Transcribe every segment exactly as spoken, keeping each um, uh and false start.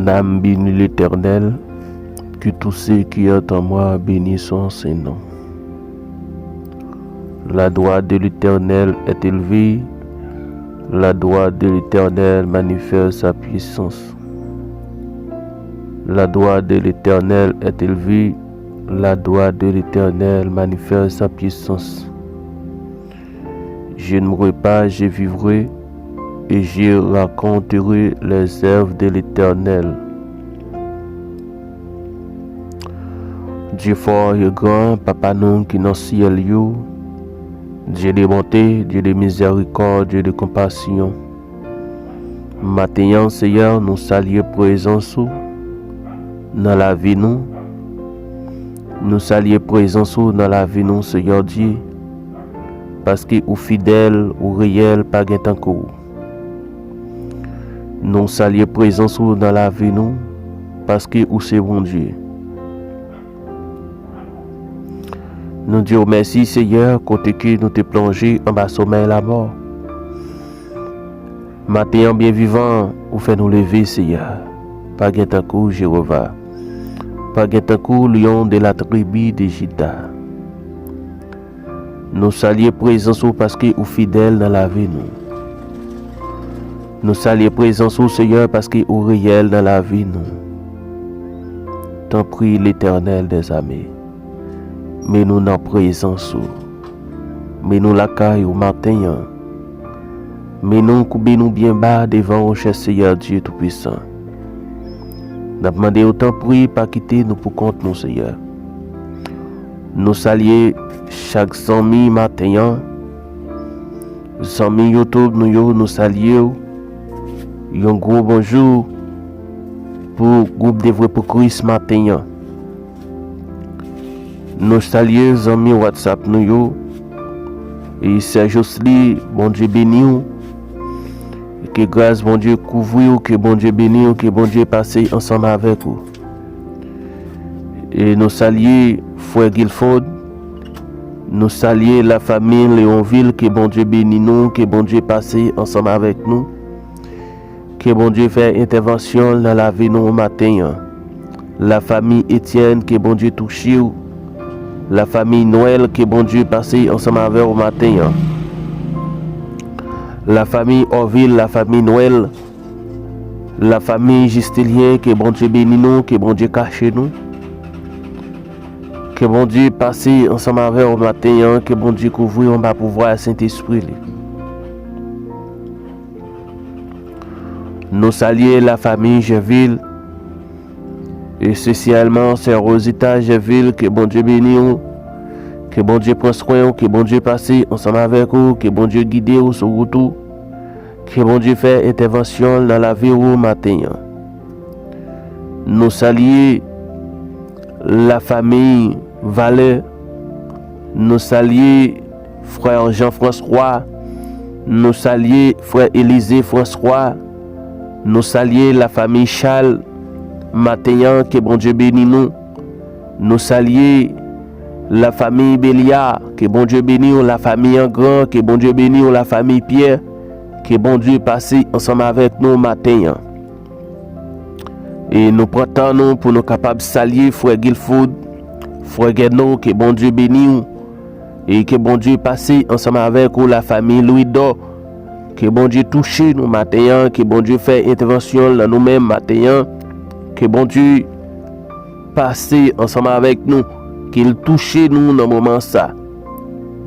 Mon âme bénit l'Éternel, que tout ce qui est en moi bénisse son saint nom. La droite de l'Éternel est élevée, la droite de l'Éternel manifeste sa puissance. La droite de l'Éternel est élevée, la droite de l'Éternel manifeste sa puissance. Je ne mourrai pas, je vivrai, et je raconterai les œuvres de l'Éternel. Dye fò e gran, Papa nou ki nan syèl yo, Dye de bonte, Dye de mizèrikòd, Dye de konpasyon. Maten an, Seyè, nou salye prezans ou nan lavi nou. Nou salye prezans ou nan lavi nou, Seyè Dye, paske ou fidèl, ou reyèl, pa gen tankou ou. Nou salye prezans ou nan lavi nou, paske ou se Bondye. Nou di w mèsi, Seyè, kote ke nou te plonje anba somèy lamò. Maten an, byen vivan, ou fè nou leve, Seyè. Pa gen tankou w, Jewova. Pa gen tankou w, Lyon de la tribi de Jida. Nou salye prezans ou paske ou fidèl nan lavi nou. Nou salye prezans ou, Seyè, paske ou reyèl nan lavi nou. Tanpri, Letènèl dèzame, men nou nan prezans ou. Men nou lakay ou maten an. Men nou koube nou byen ba devan ou, chè Seyè Dye Toupisan. N ap mande w, tanpri, pa kite nou pou kont nou, Seyè. Nou salye chak zanmi maten an. Zanmi YouTube nou yo, nou salye w. Yon gwo bonjou pou gwoup Devwe pou Kris maten an. Nou salye zanmi WhatsApp nou yo. E Sè Josely, Bondye beni w. Ke gras Bondye kouvri w, ke Bondye beni w, ke Bondye pase ansanm avèk ou. E nou salye frè Guilford. Nou salye lafanmi Leonville, ke Bondye beni nou, ke Bondye pase ansanm avèk nou. Ke Bondye fè entèvansyon l nan lavi nou maten an. Lafanmi Etienne, ke Bondye touche w. Lafanmi Noël, ke Bondye pase ansanm avè w maten an. Lafanmi Orville, lafanmi Noël, lafanmi Justilien, ke Bondye beni nou, ke Bondye kache nou. Ke Bondye pase ansanm avè w maten an, ke Bondye kouvri w anba pouvwa Sentespri li. Nou salye lafanmi Gerville, espesyalman sè Rosita Gerville, ke Bondye beni w, ke Bondye pran swen w, ke Bondye pase ansanm avèk ou, ke Bondye gide w sou wout ou, ke Bondye fè entèvansyon l nan lavi w maten an. Nou salye lafanmi Valè. Nou salye frè Jean François. Nou salye frè Élisée François. Nou salye lafanmi Charles. Maten an, ke Bondye beni nou. Nou salye lafanmi Belia. Ke Bondye beni w, lafanmi Angran. Ke Bondye beni w, lafanmi Pierre. Ke Bondye pase ansanm avèk nou maten an. E nou pran tan nou pou nou kapab salye frè Guilford, frè Gènon, ke Bondye beni w, e ke Bondye pase ansanm avèk ou, lafanmi Louis Dor. Ke Bondye touche nou maten an, ke Bondye fè entèvansyon l nan nou menm maten an, ke Bondye pase ansanm avèk nou, ke l touche nou nan moman sa.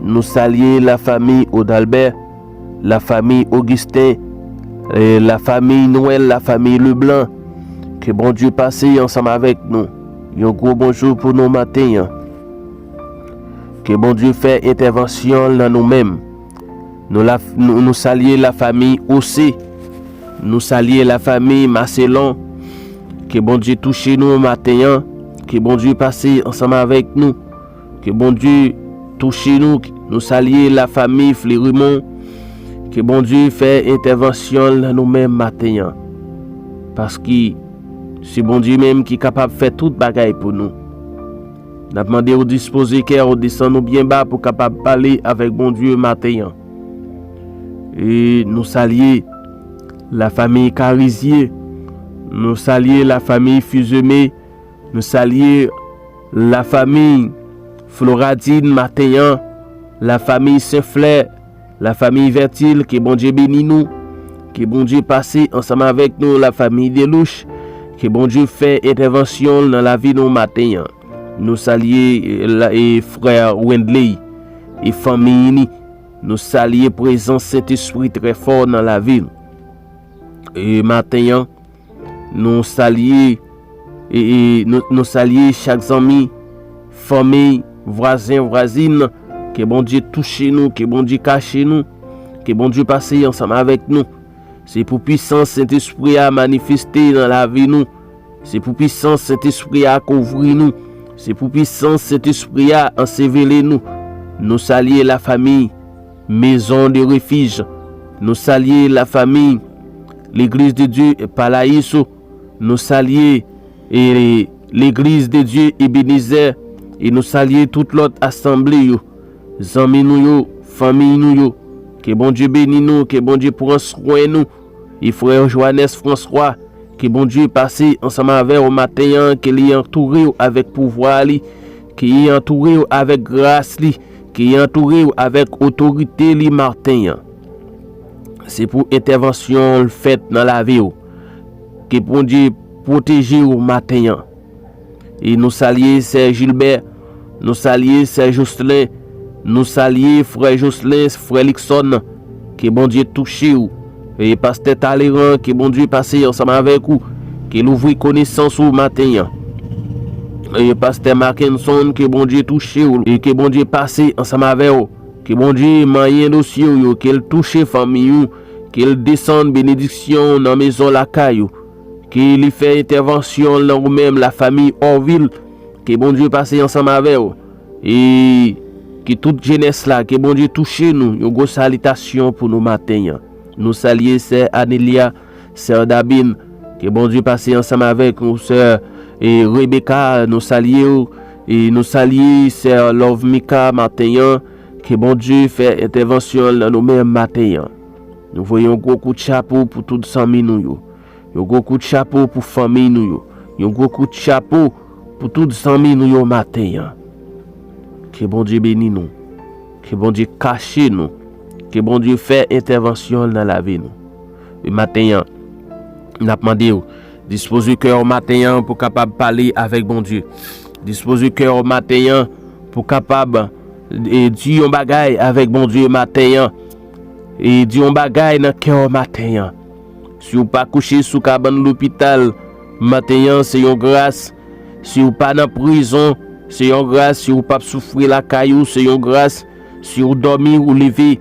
Nou salye lafanmi Odalbè, lafanmi Augustin, e lafanmi Noël, lafanmi Leblanc. Ke Bondye pase ansanm avèk nou. Yon gwo bonjou pou nou maten an. Ke Bondye fè entèvansyon l nan nou menm. Nou, la, nou, nou salye lafanmi Ose. Nou salye lafanmi Maselon. Ke Bondye touche nou maten an. Ke Bondye pase ansanm avèk nou. Ke Bondye touche nou. Nou salye lafanmi Flerimon. Ke Bondye fè entèvansyon l nan nou menm maten an. Paske se Bondye menm ki kapab fè tout bagay pou nou. N ap mande w dispoze kè w, desann nou byen ba pou kapab pale avèk Bondye maten an. E nou salye lafanmi Karizye. Nou salye lafanmi Fizeme. Nou salye lafanmi Floradin maten an. Lafanmi Senflè. Lafanmi Vètil. Ke Bondye beni nou. Ke Bondye pase ansanm avèk nou, lafanmi Delouch. Ke Bondye fè entèvansyon l nan lavi nou maten an. Nou salye, e, la, e, frè Wendley e fanmi li. Nou salye prezans Sentespri trè fò nan lavi nou. E maten an, nou salye, e, e, nou, nou salye chak zanmi, fanmi, vwazen, vwazin. Ke Bondye touche nou, ke Bondye kache nou, ke Bondye pase ansanm avèk nou. Se pou pisans Sentespri a manifeste nan lavi nou. Se pou pisans Sentespri a kouvri nou. Se pou pisans Sentespri a ansevele nou. Nou salye lafanmi Maison de Refuge. Nou salye lafanmi Legliz de Dye Paraíso. Nou salye, e, Legliz de Dye Ebenezè. E nou salye tout lòt asanble yo. Zanmi nou yo, fanmi nou yo. Ke Bondye beni nou, ke Bondye pran swen nou. E frè Johannes François, ke Bondye pase ansanm avè w maten an, ke li antoure w avèk pouvwa li, ke li antoure w avèk gras li, ke li antoure w avèk otorite li maten an. Se pou entèvansyon l fèt nan lavi w. Ke Bondye pwoteje w maten an. E nou salye sè Gilbert, nou salye sè Jocelyn, nou salye frè Jocelyn, frè Luckson. Ke Bondye touche w. E pastè Talleyrand, ke Bondye pase ansanm avèk ou. Ke l ouvri konesans ou maten an. E pastè Mackenson, ke Bondye touche w. E ke Bondye pase ansanm avè w. Ke Bondye manyen dosye w yo, ke l touche fanmi ou, ke l desann benediksyon nan mezon lakay ou. Ke li fè entèvansyon l nan ou menm, lafanmi Orville. Ke Bondye pase ansanm avè w. E ke tout jenès la, ke Bondye touche nou. Yon gwo salitasyon pou nou maten an. Nou salye sè Anelia, sè Dabin. Ke Bondye pase ansanm avèk nou, sè, e, Rebecca, nou salye w. E nou salye sè Love Mika maten an. Ke Bondye fè entèvansyon l nan nou menm maten an. Nou voye yon gwo kout chapo pou tout zanmi nou yo. Yon gwo kout chapo pou fanmi nou yo. Yon gwo kout chapo pou tout zanmi nou yo maten an. Ke Bondye beni nou. Ke Bondye kache nou. Ke Bondye fè entèvansyon l nan lavi nou. E maten an, n ap mande w, dispoze kè w maten an pou kapab pale avèk Bondye. Dispoze kè w maten an pou kapab, e, di yon bagay avèk Bondye maten an. E di yon bagay nan kè w maten an. Si w pa kouche sou kabann lopital maten an, se yon gras. Si w pa nan prizon, se yon gras. Si w p ap soufri lakay ou, se yon gras. Si w dòmi, ou leve,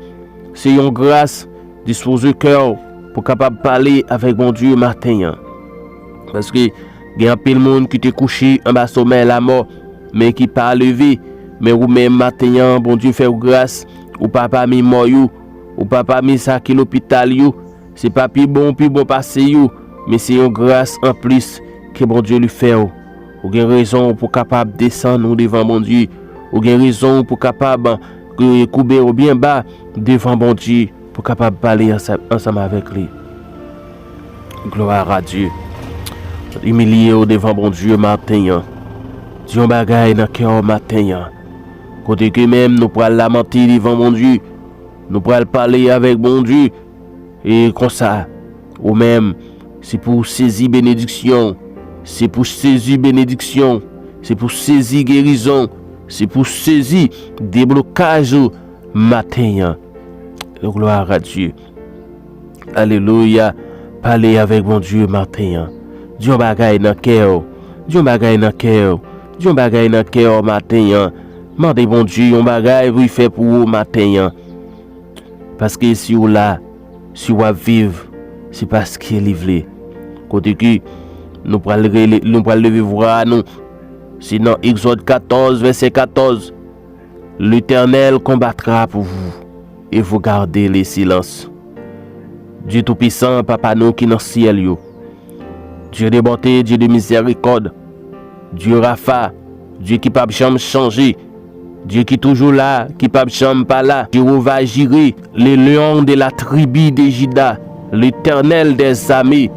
se yon gras. Dispoze kè w pou kapab pale avèk Bondye maten an. Paske gen anpil moun ki te kouche anba somèy lamò, men ki pa leve. Men ou menm maten an, Bondye fè w gras, ou pa pami mò yo, ou pa pami sa ki lopital yo. Se pa pi bon, pi bon pase yo, men se yon gras anplis ke Bondye li fè w. Ou gen rezon pou kapab desann ou devan Bondye. Ou gen rezon pou kapab, e, koube w byen ba devan Bondye, pou kapab pale ansa-, ansanm avèk li. Gloire à Dieu. Imilye w devan Bondye maten an. Di yon bagay nan kè w maten an. Kote ke menm nou pral lamante devan Bondye, nou pral pale avèk Bondye. E konsa, ou menm, se pou w sezi benediksyon, se pou w sezi benediksyon, se pou w sezi gerizon, se pou w sezi deblokaj ou maten an. Gloire à Dieu. Alelouya. Pale avèk Bondye maten an. Di yon bagay nan kè w. Di yon bagay nan kè w. Di yon bagay nan kè w maten an. Mande Bondye yon bagay pou l fè pou ou maten an. Paske si w la, si w ap viv, se paske li vle. Kote ke nou pral rele, nou pral leve vwa nou. Se nan Egzòd katòz, vèsè katòz. L'Éternel combattra pour vous, et vous gardez le silence. Dye Toupisan, Papa nou ki nan syèl yo, Dye de bonte, Dye de mizèrikòd, Dye Rafa, Dye ki p ap janm chanje, Dye ki toujou la, ki p ap janm pa la, Jewova Jire, le Lion de la tribu de Juda, l'Éternel des armées.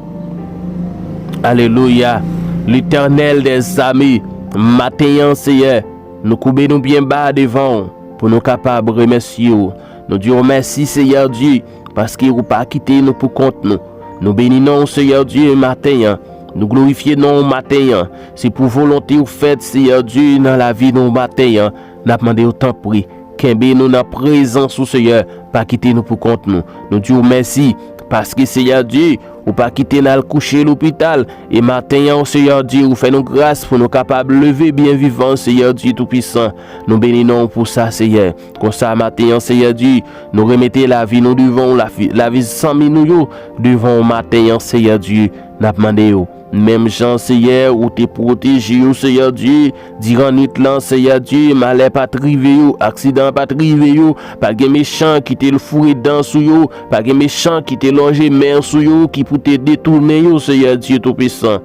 Alelouya. Letènèl dèzame, maten an, Seyè, nou koube nou byen ba devan w pou nou kapab remèsye w. Nou di w mèsi, Seyè Dye, paske ou pa kite nou pou kont nou. Nou beni non w, Seyè Dye, maten an. Nou glorifye non w maten an. Se pou volonte w fèt, Seyè Dye, nan lavi nou maten an. N ap mande w, tanpri, kenbe nou nan prezans ou, Seyè. Pa kite nou pou kont nou. Nou di w mèsi, paske, Seyè Dye, ou pa kite n al kouche lopital. E maten an, Seyè Dye, ou fè nou gras pou nou kapab leve byen vivan, Seyè Dye Toupisan. Nou beni non w pou sa, Seyè. Konsa, maten an, Seyè Dye, nou remete lavi nou devan w, lavi, lavi zanmi nou yo devan w maten an, Seyè Dye. N ap mande w, menm jan, Seyè, ou te pwoteje yo, Seyè Dye, diran nwit lan, Seyè Dye, malè pa t rive yo, aksidan pa t rive yo, pa gen mechan ki te foure dan sou yo, pa gen mechan ki te lonje men sou yo, ki pou te detounen yo, Seyè Dye Toupisan.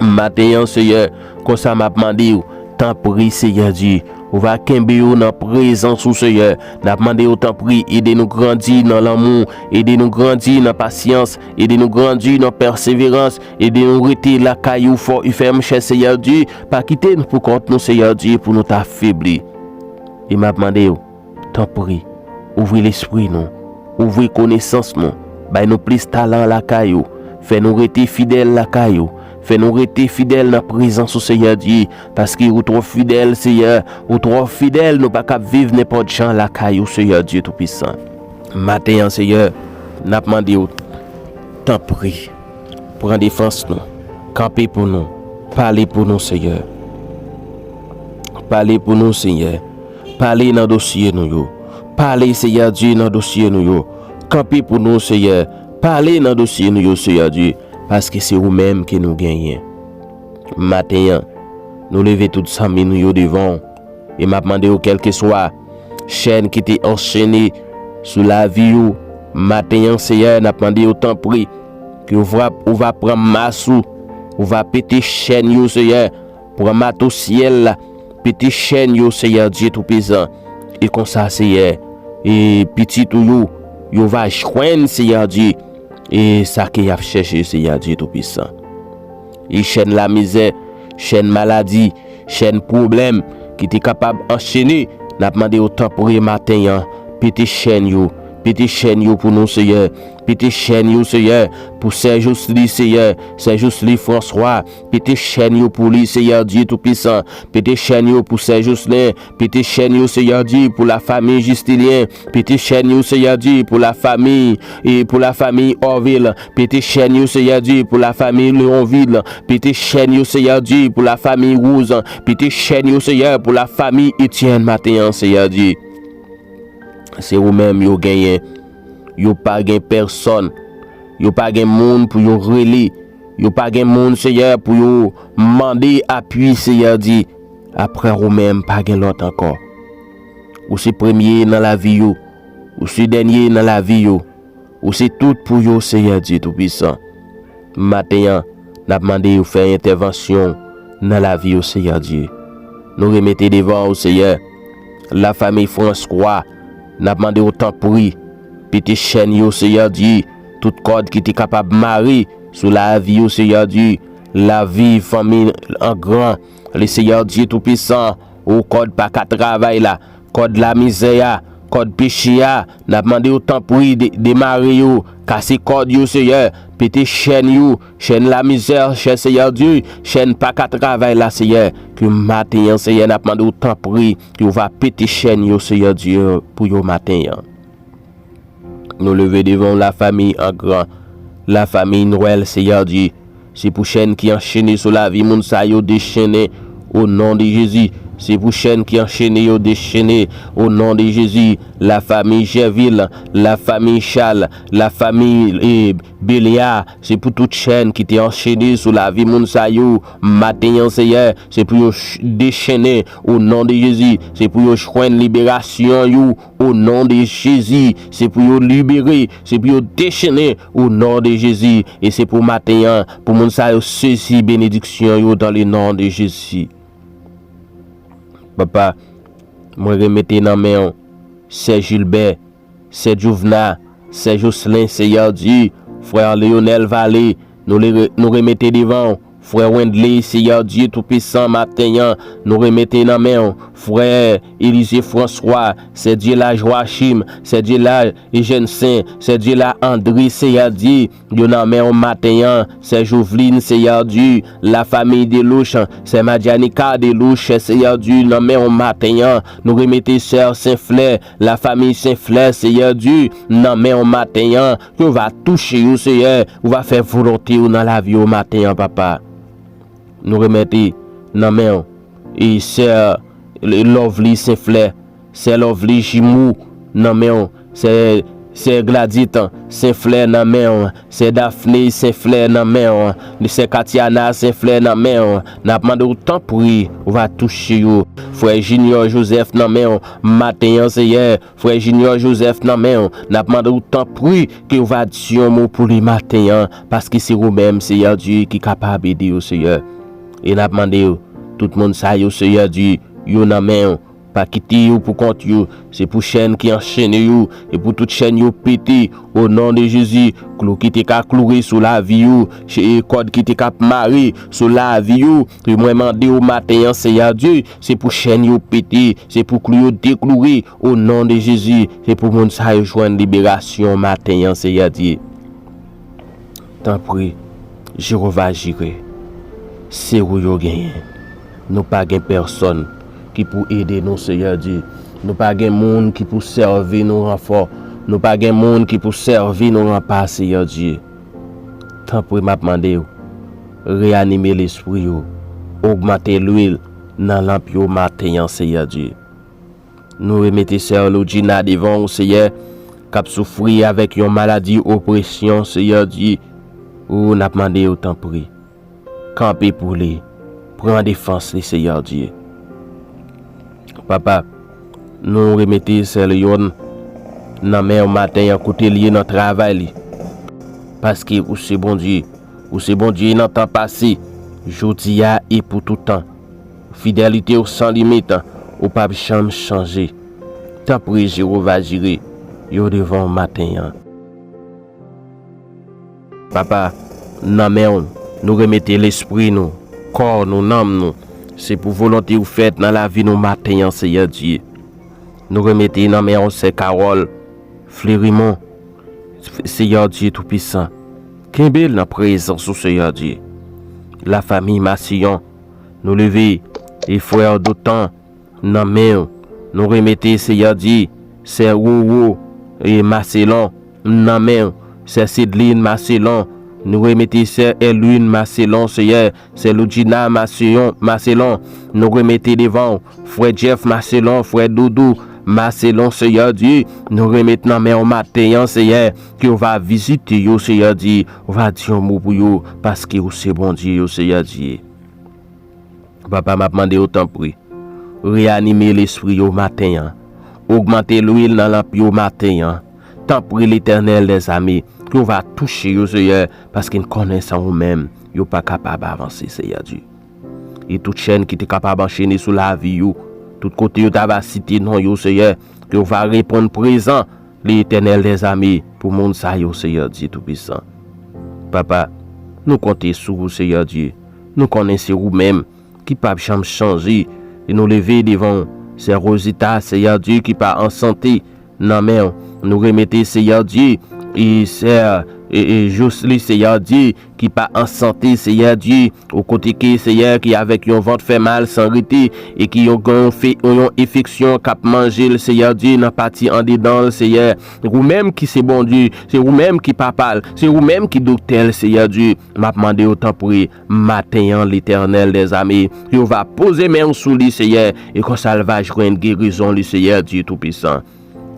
Maten an, Seyè, konsa m ap mande w, tanpri, Seyè Dye, ou va kenbe yo nan prezans ou, Seyè. N ap mande w, tanpri, ede nou grandi nan lanmou, ede nou grandi nan pasyans, ede nou grandi nan pèseverans, ede nou rete lakay ou fò e fèm, chè Seyè Dye. Pa kite nou pou kont nou, Seyè Dye, pou nou ta febli. E m ap mande w, tanpri, ouvri lespri nou, ouvri konesans nou, bay nou plis talan lakay ou, fè nou rete fidèl lakay ou, fè nou rete fidèl nan prezans ou, Seyè Dye, paske ou twò fidèl, Seyè, ou twò fidèl, nou pa kab viv nenpòt jan lakay ou, Seyè Dye Toupisan. Maten an, Seyè, n ap mande w, tanpri, pran defans nou, kanpe pou nou, pale pou nou, Seyè. Pale pou nou, Seyè. Pale nan dosye nou yo. Pale, Seyè Dye, nan dosye nou yo. Kanpe pou nou, Seyè. Pale nan dosye nou yo, Seyè Dye, paske se ou menm ke nou genyen. Maten an, nou leve tout zanmi nou yo devan w. E m ap mande w, kèlkeswa chèn ki te anchene sou lavi yo, maten an, Seyè, n ap mande w, tanpri, ke w va, ou va pran mas ou, ou va pete chèn yo, Seyè, pran mato syèl la, pete chèn yo, Seyè Dye Toupisan. E konsa, Seyè, e pitit ou yo, yo va jwenn, Seyè Dye, e sa ke y ap chèche, Seyè Dye Toupisan. E chèn lamizè, chèn maladi, chèn pwoblèm ki te kapab anchene, n ap mande w, tanpri, maten an, pete chèn yo, pete chèn yo pou nou, Seyè. Pete chèn yo, Seyè, pou sè Josely, Seyè, sè Josely François. Pete chèn yo pou li, Seyè Dye Toupisan. Pete chèn yo pou sè Jocelyn. Pete chèn yo, Seyè Dye, pou lafanmi Justilien. Pete chèn yo, Seyè Dye, pou lafanmi, e pou lafanmi Orville. Pete chèn yo, Seyè Dye, pou lafanmi Leonville. Pete chèn yo, Seyè Dye, pou lafanmi Rose. Pete chèn yo, Seyè, pou lafanmi Etienne maten an, Seyè Dye. Se ou menm yo genyen. Yo pa gen pèsòn. Yo pa gen moun pou yo rele. Yo pa gen moun, Seyè, pou yo mande apui, Seyè Dye. Apre ou menm, pa gen lòt ankò. Ou se premye nan lavi yo. Ou se dènye nan lavi yo. Ou se tout pou yo, Seyè Dye Toupisan. Maten an, n ap mande w fè entèvansyon nan lavi yo, Seyè Dye. Nou remete devan w, Seyè, lafanmi François. N ap mande w, tanpri, pete chèn yo, Seyè Dye. Tout kòd ki te kapab mare sou lavi yo, Seyè Dye. Lavi fanmi an gran, le Seyè Dye Toupisan, ou kòd pa ka travay la, kòd lamizè a, kòd peche a, n ap mande w, tanpri, de-, demare yo, kase kòd yo, Seyè, pete chèn yo, chèn lamizè, chè Seyè Dye, chèn pa ka travay la, Seyè, ke maten an, Seyè, n ap mande w, tanpri, ke w va pete chèn yo, Seyè Dye, pou yo maten an. Nou leve devan w lafanmi an gran, lafanmi Nwèl, Seyè Dye. Se pou chèn ki anchene sou lavi moun sa yo dechennen o non de Jezi. Se pou chèn ki anchene yo dechennen o non de Jezi. Lafanmi Jèvil, lafanmi Chal, lafanmi, e, Belya, se pou tout chèn ki te anchene sou lavi moun sa yo maten an, Seyè. Se pou yo ch-, dechennen o non de Jezi. Se pou yo jwenn liberasyon yo o non de Jezi. Se pou yo libere, se pou yo dechennen o non de Jezi. E se pou maten an, pou moun sa yo sezi benediksyon yo dans le nom de Jésus. Papa, mwen remete nan men w sè Gilbert, sè Djouvna, sè Jocelyn, Seyè Dye, frè Leonel Vallée, Nou, le, nou remete devan w frè Wendley, Seyè Dye Toupisan, maten an. Nou remete nan men w frè Elizé François, Sè Dye la, Joachim, Sè Dye la, Eugène Saint, Sè Dye la, André, Seyè Dye, yo nan men w maten an. Sè Joveline, Seyè Dye, la famille Delouche, Sè Madianica Delouche, Seyè Dye, nan men w maten an. Nou remete Sè Senflè, la famille Senflè, Seyè Dye, nan men w maten an. Ke w va touche yo, Seyè, ou va fè volonte w nan lavi yo maten an, papa. Nou remete nan men w e Sè Lovely Senflè, Sè Lovely Jimou, nan men w, Sè, Sè Gladys Senflè, nan men w, Sè Daphné Senflè, nan men w, Sè Katiana Senflè, nan men w. N ap mande w, tanpri, ou va touche yo. Frè Junior Joseph, nan men w maten an, Seyè. Frè Junior Joseph, nan men w. N ap mande w, tanpri, ke w va di yon mo pou li maten an, paske se ou menm, Seyè Dye, ki kapab ede yo, Seyè. E n ap mande w, tout moun sa yo, Seyè Dye, yo nan men w. Pa kite yo pou kont yo. Se pou chèn ki anchene yo, e pou tout chèn yo pete, o non de Jezi. Klou ki te ka kloure sou lavi yo, che-, kòd ki te ka mare sou lavi yo. E mwen mande w maten an, Seyè Dye, se pou chèn yo pete, se pou klou yo dekloure, o non de Jezi. Se pou moun sa yo jwenn liberasyon maten an, Seyè Dye. Tanpri, Jewova Jire, se ou yo genyen. Nou pa gen pèsonn ki pou ede nou, Seyè Dye. Nou pa gen moun ki pou sèvi nou ranfò. Nou pa gen moun ki pou sèvi nou ranpa, Seyè Dye. Tanpri, m ap mande w, reyanime lespri yo, ogmante lwil nan lanp yo maten an, Seyè Dye. Nou remete sè Loudjina devan w, Seyè, k ap soufri avèk yon maladi opresyon, Seyè Dye. O, n ap mande w, tanpri, kanpe pou li, pran defans li, Seyè Dye. Papa, nou remete sè Leon nan men w maten an, kote l ye nan travay li. Paske ou se Bondye, ou se Bondye nan tan pase, jodi a e pou tout tan. Fidelite w san limit, ou p ap janm chanje. Tanpri, Jewova Jire, yo devan w maten an. Papa, nan men w, nou remete lespri nou, kò nou, nanm nou. Se pou volonte w fèt nan lavi nou maten an, Seyè Dye. Nou remete nan men w sè Carole Fleurimond, Seyè Dye Toupisan. Kenbe l nan prezans ou, Seyè Dye. Lafanmi Massillon, nou leve, e frè Dotan, nan men w. Nou remete, Seyè Dye, sè Roro e Maselon nan men w. Sè Sidline Maselon, nou remete sè Elwin Maselon, Seyè, sè Loudjina Maselon, Maselon, nou remete devan w. Frè Jeff Maselon, frè Doudou Maselon, Seyè Dye, nou remet nan men w maten an, Seyè, ke w va vizite yo, Seyè Dye, w va di yon mo pou yo, paske w se Bondye yo, Seyè Dye. Papa, m ap mande w, tanpri, reyanime lespri yo maten an. Ogmante lwil nan lanp yo maten an. Tanpri, Letènèl dèzame, ke w va touche yo, Seyè, paske n konnen san ou menm, yo pa kapab avanse, Seyè Dye. E tout chèn ki te kapab anchene sou lavi yo, tout kote yo ta va site non yo, Seyè, ke w va reponn prezan, Letènèl dèzame, pou moun sa yo, Seyè Dye Toupisan. Papa, nou konte sou ou, Seyè Dye. Nou konnen se ou menm ki p ap janm chanje. E nou leve devan w, sè Rosita, Seyè Dye, ki pa an sante nan men w. Nou remete, Seyè Dye, e sè, e, e Josely, Seyè Dye, ki pa an sante, Seyè Dye, ou kote ke, Seyè, ki avèk yon vant fè mal san rete, e ki yon, yon, fe- yon enfeksyon k ap manje l, Seyè Dye, nan pati andedan l, Seyè. Ou menm ki se Bondye, se ou menm ki papa l, se ou menm ki doktè l, Seyè Dye. M ap mande w, tanpri, maten an, Letènèl dèzame, ke w va poze men w sou li, Seyè, e konsa l va jwenn gerizon li, Seyè Dye Toupisan.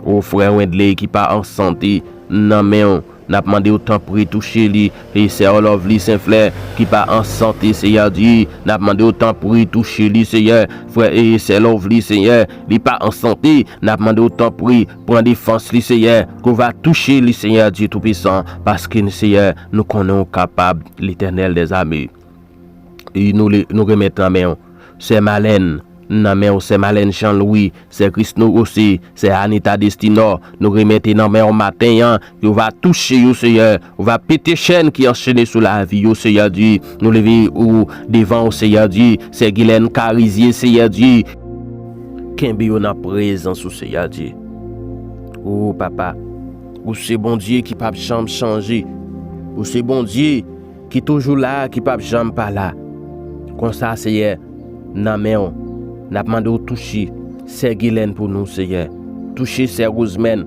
O frè Wendley ki pa an sante nan men w, n ap mande w, tanpri, touche li, e sè Lovely Senflè ki pa an sante, Seyè Dye, n ap mande w, tanpri, touche li, Seyè, frè e sè Lovely, Seyè, li pa an sante, n ap mande w, tanpri, pran defans li, Seyè, ke w va touche li, Seyè Dye Toupisan, paske, Seyè, nou konnen w kapab, Letènèl dèzame. E nou, le- nou remet nan men w sè Malèn, nan men w, sè Malèn Jan Lwi, sè Krisno Osi, sè Anita Destinò, nou remete nan men w maten an, ke w va touche yo, Seyè, w va pete chèn ki anchene sou lavi yo, Seyè Dye, nou leve ou devan w, Seyè Dye, sè Gilèn Karizye, Seyè Dye, kenbe yo nan prezans ou, Seyè Dye. O Papa, ou se Bondye ki p ap janm chanje. Ou se Bondye ki toujou la, ki p ap janm pa la. Konsa, Seyè, nan men w, n ap mande w touche sè Gilèn pou nou, Seyè. Touche sè Rosemèn.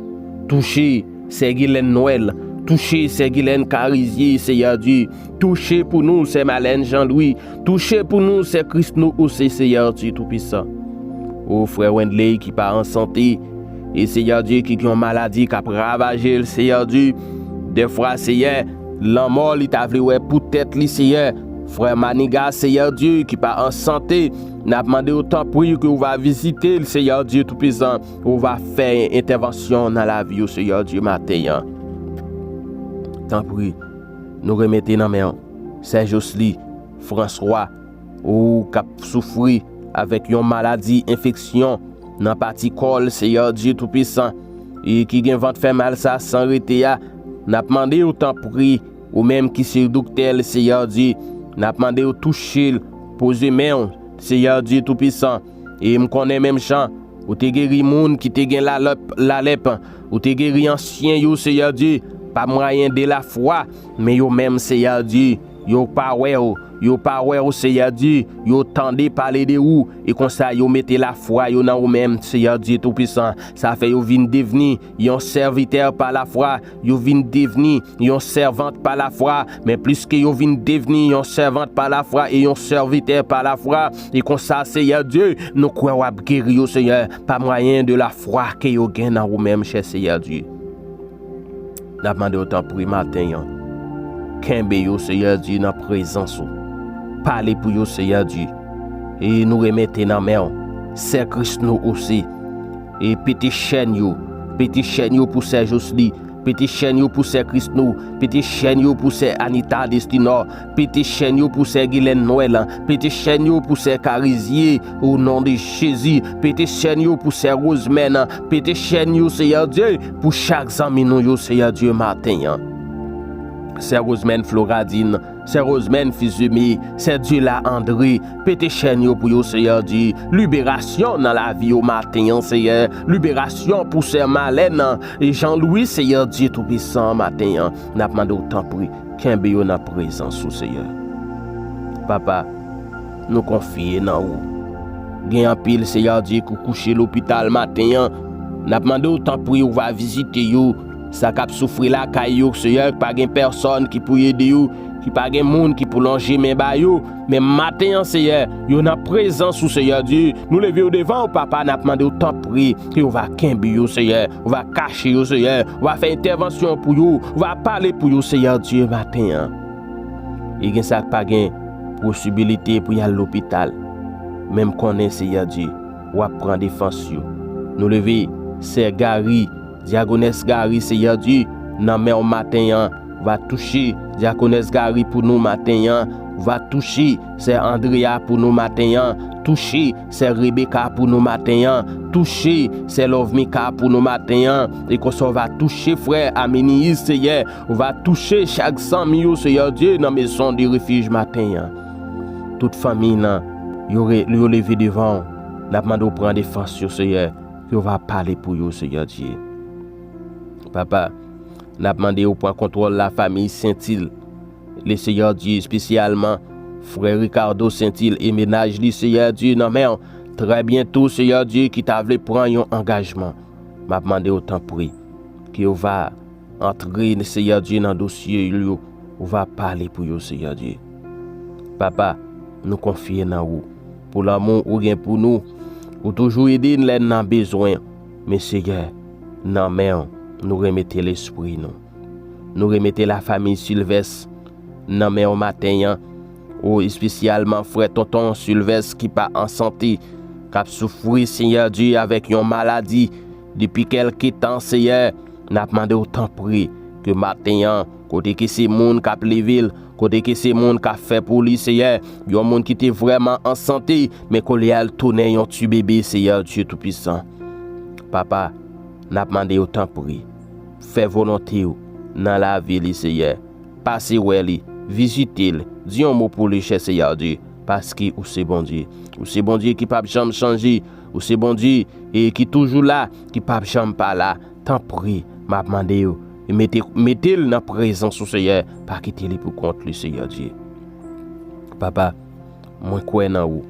Touche sè Gilèn Nwèl. Touche sè Gilèn Karizye, Seyè Dye. Touche pou nou, sè Malèn Jan Lwi. Touche pou nou, sè Krisno Ose, Seyè Dye Toupisan. O frè Wendley ki pa an sante, e Seyè Dye ki gen yon maladi k ap ravaje l, Seyè Dye. Dèfwa, Seyè, lanmò li ta vle wè pou tèt li, Seyè. Frè Maniga, Seyè Dye, ki pa an sante, n ap mande w tanpri ke w va vizite l, Seyè Dye Toupisan. Ou va fè entèvansyon nan lavi yo, Seyè Dye, maten an. Tanpri, nou remete nan men w sè Josely François, ou k ap soufri avèk yon maladi enfeksyon nan pati kò l, Seyè Dye Toupisan, e ki gen vant fè mal sa san rete a, n ap mande w tanpri, ou menm ki se doktè l, Seyè Dye, n ap mande w touche l, poze men w, Seyè Dye Toupisan, e m konnen menm jan ou te geri moun ki te gen lalèp, lalèp, ou te geri ansyen yo, Seyè Dye, pa mwayen de lafwa, men yo menm, Seyè Dye, yo pa wè w, yo pa wè w, Seyè Dye, yo tande pale de ou, e konsa yo mete lafwa yo nan ou menm, Seyè Dye Toupisan. Sa fè yo vin devni yon sèvitè pa lafwa, yo vin devni yon sèvant pa lafwa, men plis ke yo vin devni yon sèvant pa lafwa e yon sèvitè pa lafwa, e konsa, Seyè Dye, nou kwè w ap geri yo, Seyè, pa mwayen de lafwa ke yo gen nan ou menm, chè Seyè Dye. N ap mande w tanpri maten an. Kenbe yo, Seyè Dye, nan prezans ou. Pale pou yo, Seyè Dye. E nou remete nan men w sè Krisno Ose. E pete chèn yo. Pete chèn yo pou sè Josely. Pete chèn yo pou sè Krisno. Pete chèn yo pou sè Anita Destinor. Pete chèn yo pou sè Gilèn Nwèl. Pete chèn yo pou sè Karizye. O non de Jezi. Pete chèn yo pou sè Rosemèn. Pete chèn yo, Seyè Dye, pou chak zanmi nou yo, Seyè Dye, maten an. Sè Rosemèn Floradin, sè Rosemèn Fizeme, sè Dyela Andre, pete chèn yo pou yo, Seyè Dye. Liberasyon nan lavi yo maten an, Seyè. Liberasyon pou sè Malèn e Jan Lwi, Seyè Dye Toupisan, maten an. N ap mande w tanpri, kenbe yo nan prezans ou, Seyè. Papa, nou konfye nan ou. Gen anpil, Seyè Dye, ki kouche lopital maten an. N ap mande w tanpri, ou va vizite yo. Sa k ap soufri lakay yo, Seyè, pa gen pèsòn ki pou ede yo, ki pa gen moun ki pou lonje men ba yo. Men maten an, Seyè, yo nan prezans ou, Seyè Dye. Nou leve yo devan ou, Papa, n ap mande w tanpri, ke ou va kenbe yo, Seyè. Ou va kache yo, Seyè. Ou va fè entèvansyon pou yo. Ou va pale pou yo, Seyè Dye, maten an. E gen sa k pa gen posibilite pou y al lopital. Men m konnen, Seyè Dye, w ap pran defans yo. Nou leve sè Gary, dyakonès Gary, Seyè Dye, nan men w maten an. Va touche dyakonès Gary pou nou maten an. Va touche sè Andrea pou nou maten an. Touche sè Rebecca pou nou maten an. Touche sè Lovemika pou nou maten an. E konsa w va touche frè Aminius, Seyè. Ou va touche chak zanmi yo, Seyè Dye, nan maison de refuge maten an. Tout fanmi nan, yo, re- yo leve devan w. N ap mande w pran defans yo, Seyè. Ke w va pale pou yo, Seyè Dye. Papa, n ap mande w pran kontwòl lafanmi Sentil. Le Seyè Dye, espesyalman frè Ricardo Sentil e mennaj li, Seyè Dye, nan men w. Trè byento, Seyè Dye, ki ta vle pran yon angajman. M ap mande w tanpri, ke w va antre, Seyè Dye, nan dosye yo, ou va pale pou yo, Seyè Dye. Papa, nou konfye nan ou. Pou lanmou ou gen pou nou, ou toujou ede n lè n nan bezwen. Men Seyè, nan men w, nou remete lespri nou. Nou remete lafanmi Silvès nan men w maten an. O, espesyalman frè tonton Silvès ki pa an sante, k ap soufri, Seyè Dye, avèk yon maladi depi kèlke tan, Seyè. N ap mande w tanpri ke maten an, kote ke se moun k ap leve l, Kote ke se moun k ap fè pou li, Seyè, yon moun ki te vrèman an sante, men koulye a l tounen yon ti bebe, Seyè Dye Toupisan. Papa, n ap mande w, tanpri, fè volonte w nan lavi li, Seyè. Pase wè li, vizite l, di yon mo pou li, chè Seyè Dye, paske ou se Bondye. Ou se Bondye ki p ap janm chanje, ou se Bondye e ki toujou la, ki p ap janm pa la. Tanpri, m ap mande w, mete, mete l nan prezans ou, Seyè, pa kite li pou kont li, Seyè Dye. Papa, mwen kwè nan ou.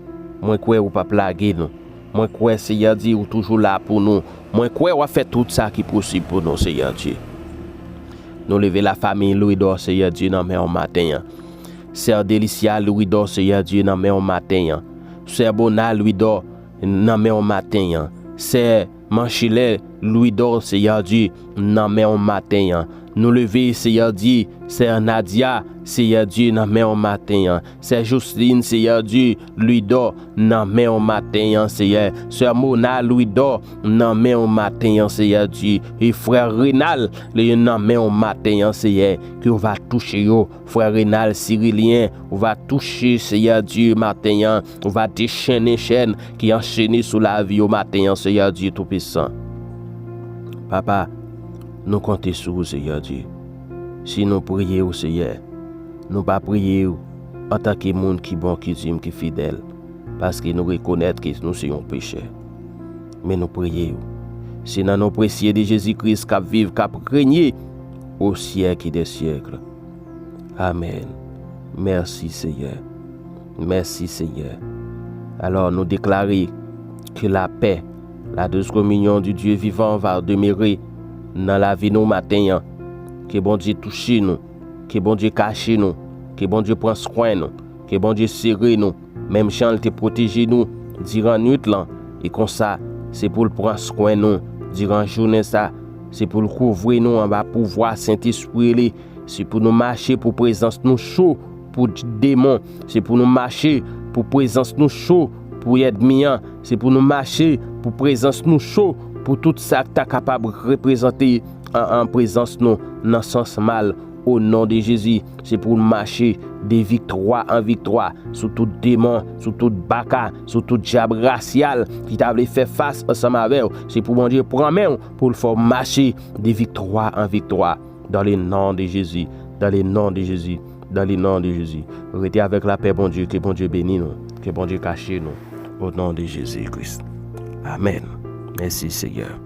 Mwen kwè ou p ap lage nou. Mwen kwè, Seyè Dye, ou toujou la pou nou. Mwen kwè w ap fè tout sa ki posib pou nou, Seyè Dye. Nou leve lafanmi Louidor, Seyè Dye, nan men w maten an. Sè Delicia Louidor, Seyè Dye, nan men w maten an. Sè Bona Louidor, nan men w maten an. Sè Manchilè Louidor, Seyè Dye, nan men w maten an. Nou leve, Seyè Dye, Sè Nadia, Seyè Dye, nan men w maten an. Sè Jocelyn, Seyè Dye, Louidor, nan men w maten an, Seyè. Sè Mona Louidor, nan men w maten an, Seyè Dye. E frè Renal, li nan men w maten an, Seyè. Ke w va touche yo. Frè Renal Sirilyen, ou va touche, Seyè Dye, maten an. Ou va dechennen chèn ki anchene sou lavi yo maten an, Seyè Dye Toupisan. Papa, nou konte sou ou, Seyè Dye. Si nou priye ou, Seyè, nou pa priye ou antanke moun ki bon, ki dim, ki fidèl, paske nou rekonèt ke nou se yon pechè. Men nou priye ou. Se nan non presye de Jezi Kris k ap viv, k ap renye o syèk de syèk. Amèn. Mèsi, Seyè. Mèsi, Seyè. Alò, nou deklare ke lapè, la douce communion du Dieu vivant va demeurer nan lavi nou maten an. Ke Bondye touche nou. Ke Bondye kache nou. Ke Bondye pran swen nou. Ke Bondye sere nou. Menm jan l te pwoteje nou diran nwit lan. E konsa, se pou l pran swen nou diran jounen sa. Se pou l kouvri nou anba pouvwa Sentespri li. Se pou nou mache pou prezans nou cho pou demon. Se pou nou mache pou prezans nou cho pou ènmi an. Se pou nou mache pou prezans nou cho pou tout sa k ta kapab reprezante an, an prezans nou nan sans mal. O non de Jezi, se pou nou mache de viktwa an viktwa sou tout demon, sou tout baka, sou tout dyab rasyal ki ta vle fè fas ansanm avè w. Se pou Bondye pran men w pou l fè w mache de viktwa an viktwa. Dans le nom de Jésus, dans le nom de Jésus, dans le nom de Jésus. Rete avèk lapè Bondye, ke Bondye beni nou, ke Bondye kache nou. O non de Jezi Kris. Amèn. Mèsi, Seyè.